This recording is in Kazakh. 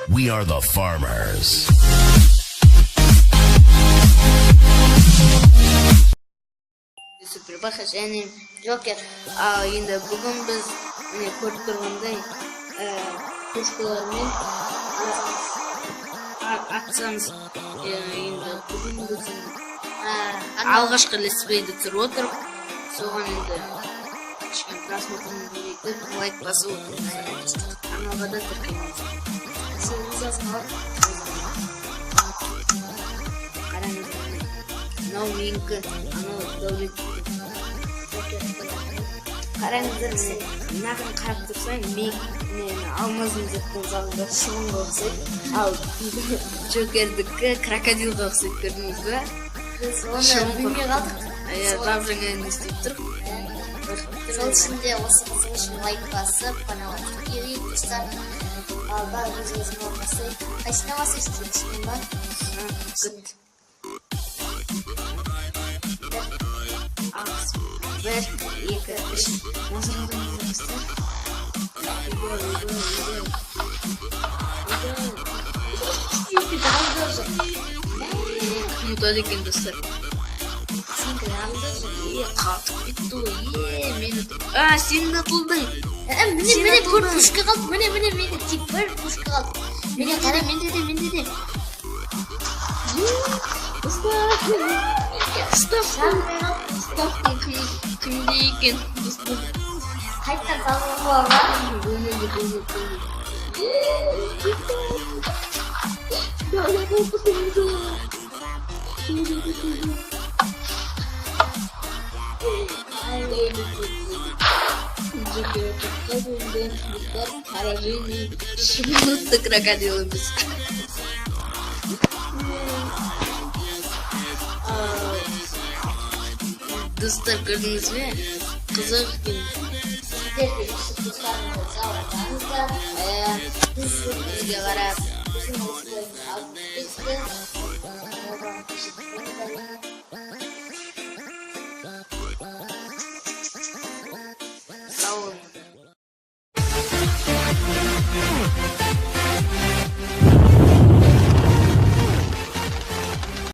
We are the farmers. Супербаха және Джокер. Ал енді бүгін біз, міне, көріп тұрғандай, пушкалармен атсамыз. Енді бүгін біздің алғашқы летсплейді түсіріп отырып, соған енді кішкене просмотрын көбейтіп, лайк басып отырыңыздар, каналға да тіркеліңіз. Қараңыздар, міне, мынау менікі, анау Дәулеттікі. Қараңыздар, міне, мынаған қарап тұрсаң, мен Алмаздың заттың залында шыбынға ұқсайды, ал Джокердікі крокодилға ұқсайды, көрдіңіз ба? Біз оны Шыбын білмей қалдық. Иә, жап жаңа не істеп тұр. Сол үшін де осы қызық үшін лайк басып, каналға тіркелейік, достар. Ал бәрі өз өзіңе бастайық. Қайсысына басасың сен, үстінен ба? Күт. Бір, екі, үш. Назар аударыңыздар, достар. Ойбай, ойбай, ойбай. Сенікі жанды уже. Кім ұтады екен, достар? Сенікі жанды уже. Е, қатып кетті ғой. Е, мен ұтып. А, сен ұтылдың. Міне, Сен міне, бір ұтылдың. Пушка қалды. Міне, міне, менде тек бір пушка қалды. Міне, қара, менде де, менде де. Достар, стоп. Жанбай қалды. Ставка кімде екен, достар? Қайтадан салуға бола ма? Болмайды, болмайды, болмайды. Джокер ұтып енді, достар, поражение. Шыбын крокодил емес. Достар, көрдіңіз бе? Қызық екен. Сіздер де өстіп достарыңызға салыңыздар. Бізге қарап Біздің